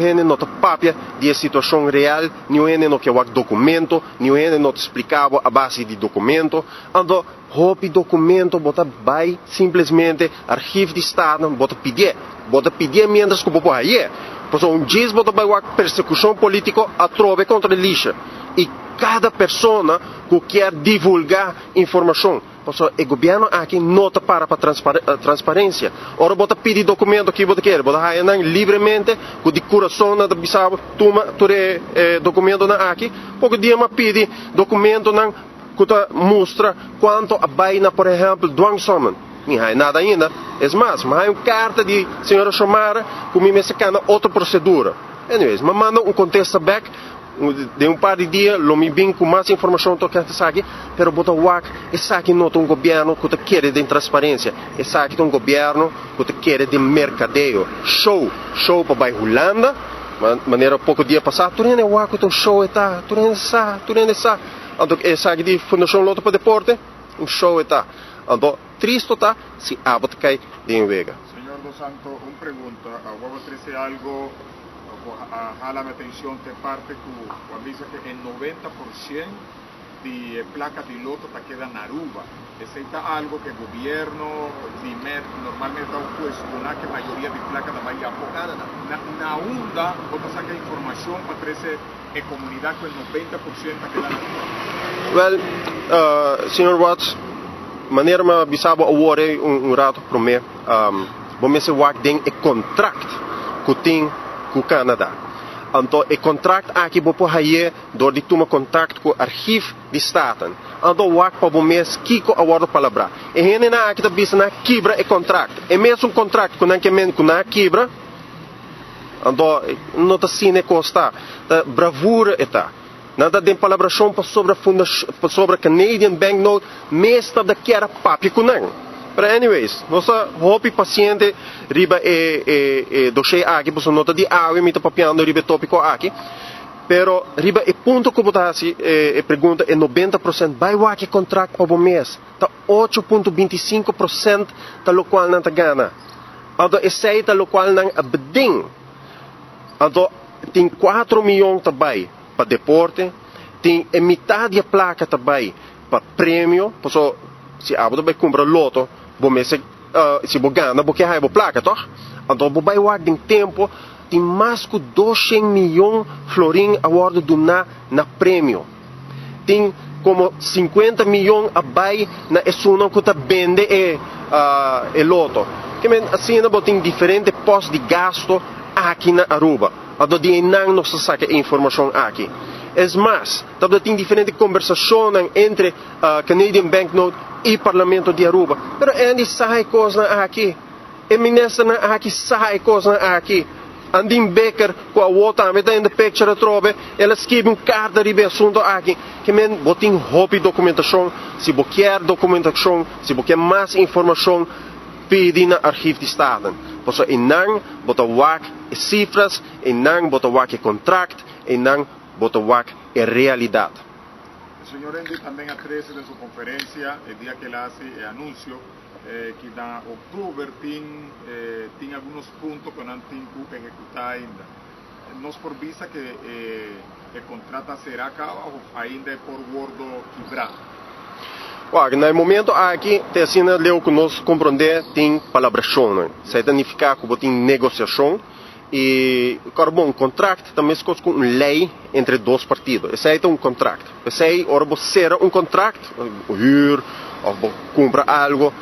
hende no ta papia di e situashon real, niun hende no ke wak dokumento, niun hende no ta splika bo a base di dokumento. Anto hopi dokumento bo ta bai simplesmente Archief di Staten bo ta pidié. Bo ta pidié miéntras ku bo por hañ'é. Pasobra un djis bo ta bai wak persekushon polítiko atrobe kontra Elisha i kada persona ku kier divulgá informashon. Pasobra e gobièrnu aki no ta para pa transparensia. Ora bo ta pidi dokumento ki bo ta kere, bo ta haña nan libremente ku di kurason nan ta bisa bo tuma tur e dokumentonan aki. Poko dia mi a pidi dokumentonan ku ta mustra kuantu a bai na por ehèmpel dwangsommen. Mi haña nada ainda. Es mas, mi haña un karta di señora Xiomara ku mi mester kana otro prosedura. Anyways, mi a manda un kontesta bèk. Den un par di dia lo mi bin ku mas informashon tokante esaki, pero bo ta wak esaki no ta un gobièrnu ku ta kere den transparensia. Esaki ta un gobièrnu ku ta kere den merkadeo, show, show pa bai Hulanda, manera poko dia pasá tur hende a wak ku ta un show e ta, tur hende sa, tur hende sa. Anto esaki di Fundashon Lotto pa Deporte, un show e ta. Anto tristo ta si abo ta kai den e wega. Señor Dos Santos, un pregunta. Awor bo trese algo Bo a hala mi atencion te parte cu bo a bisa cu e 90% di e placa di loto ta keda na Aruba. Esey ta algo cu e gobierno di mep normalmente ta cuestiona cu e mayoria di placa ta bay afo. Na na unda bo ta saca informacion pa trece e comunidad cu e 90% ta keda na Aruba? Wel, señor Watts, manera mi a bisa bo awor ey un rato prome, Bo mester wak den e kontrakt ku tin ku Canada. Anto e kontrakt aki bo por haye dor di tuma kontakt ku Archief di Staten. Anto wak pa bo mes kiko a wòrdu palabrá. E hendenan aki ta bisa nan a kibra e kontrakt. E mesun kontrakt ku nan ke men ku nan a kibra, anto no ta asina e kos ta. Ta bravura e ta. Nan ta den palabrashon pasobra pasobra Canadian Banknote mes ta da kier a papia ku nan. Pero anyways, nos ta hopi pasiente riba e e e doshé aki pasobra no ta di awe mi ta papiando riba e topiko aki. Pero riba e punto ku bo ta hasi e e pregunta e 90% bai wak e kontrakt pa bo mes. Ta 8.25% ta lokual nan ta gana. Anto esei ta lokual nan a beding. Anto tin 4 miyon ta bai pa deporte, tin e mitad di e placa ta bay pa premio, paso si abo ta bay cumpra loto bo mester si bo gana bo ke haya bo placa toch? Anto bo bay wak den tempo tin mas cu 200 miyon florin a wordo duna na premio, tin como 50 miyon a bay na esunnan cu ta bende e e loto. Kimen asina bo tin diferente post di gasto aki na Aruba. Anto di einan nos ta saka e informashon aki. Es mas, tabata tin diferente kombersashonnan entre Canadian Banknote i Parlamento di Aruba. Pero Andy sa e kosnan aki. E ministernan aki sa e kosnan aki. Andin Bikker, ku awor tambe ta in the picture atrobe, el a skibi un karta riba e asunto aki. Ke men, bo tin hopi dokumentashon. Si bo kier dokumentashon, si bo kier mas informashon, pidi na Archief di Staten. Pasobra einan bo ta wak e cifras, einan bo ta wak e contract, einan bo ta wak e realidad. E señor Endy tamben a trece den su conferencia e dia cu el a haci e anuncio cu na october tin tin algunos punto cu nan tin cu ehecuta ainda. Nos por bisa cu e contrat a cera caba of ainda e por wordo kibra? Wak, na e momento aki te asina leu ku nos komprondé tin palabrashonnan. Esei ta nifiká ku bo tin negosiashon i kòrda bon, un kontrakt ta meskos ku un lei entre dos partido. Esei ta un kontrakt. P'esei ora bo sera un kontrakt, hür òf bo kumpra algu,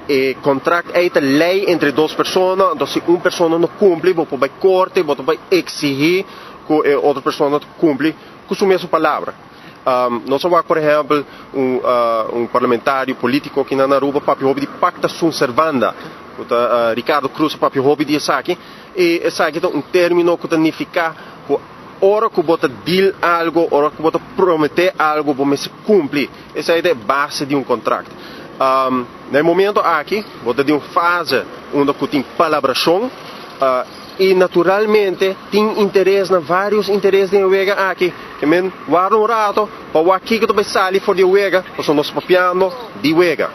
e kontrakt ei ta lei entre dos persona, anto si un persona no kumpli bo por bai korte, bo ta bai eksihí ku e otro persona ta kumpli ku su mesun palabra. Nos a wak por ehèmpel un un parlamentario polítiko aki na Aruba papia hopi di pacta sunt servanda, ku ta Ricardo Croes a papia hopi di esaki, i esaki ta un término ku ta nifiká ku ora ku bo ta deal algu, ora ku bo ta prometé algu bo mester kumpli. Esei ta e base di un kontrakt. Na e momento aki bo ta den un fase unda ku tin palabrashon i naturalmente tin interesnan, vários interes den e wega aki. Ke men warda un rato pa wak kiko ta bai sali for di e wega, pasobra nos ta papiando di wega.